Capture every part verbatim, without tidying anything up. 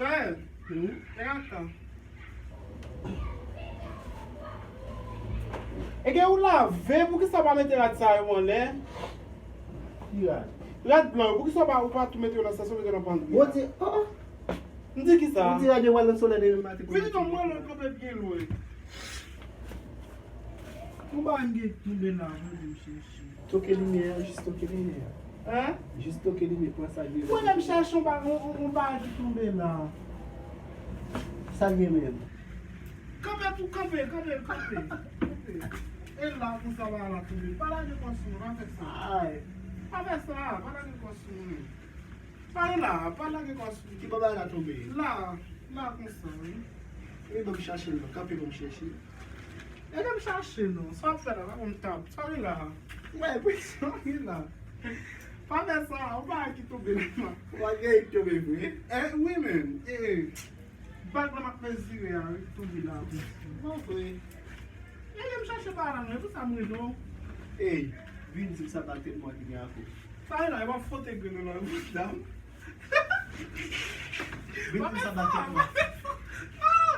Fè. Hmm? E ata. E gen ou lave, poukisa w pa mete rad sa yo anlè? Ki rad? Rad blan yo, poukisa w pa, ou pa tou mete yo nan stasyon, mete yo nan pandri? Bondye, oh, oh. M di ki sa? Ou di rad yo pral nan solèy demen maten. Vini non, mwen lòt kanpe byen lwen. Yon bagay m gen tonbe la, mwen di m chèche. Toke limyè a, jis toke limyè a. Hein? Jis toke limyè, pran sa gen. Mwen menm chèche yon ba-, yon, yon, yon bagay ki tonbe la. Sa gen menm? Kanpe pou kanpe, kanpe, kanpe. Kanpe. E la pou sa bagay la tonbe. Pa lage kò sou mwen, pa fè sa. Ay. Pa fè sa, pa lage kò sou mwen. Pale la, pa lage kò sou. Ki bò bagay la tonbe? La, la konsa, wi. Epi ban m chache l non, kanpe ban m chèche. Epi ban m chache non, sa w ap fè la, pa ban m tap. Sa w gen la? Mwen, presyon gen la. Pa fè sa, ou pa ki tonbe la. Ou pa gen ki tonbe vre? Eh, wi menm. Eh, bag la m ap mezire a, wi, tonbe la. Bon vre. Epi ban m chache pa la non, e pou sa m rele w. Ey, vin di m sa pa tèt mwen ki gen akou. Sa e la, e w ap fwote grenn nan bouda m. Vin pou sa ba tèt mwen.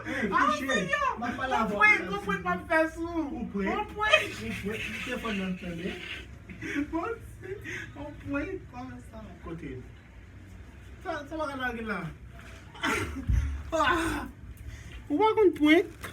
Ey, kouche. M ap pale avè w. Konprann, konprann, m ap fè sou ou. Ou prank. Ou prank. Ou prank. Telefòn nan tande. Bon, ou prank kòman sa? Kote? Sa, sa pa ka lage la. Ah! Ou pa konn prank?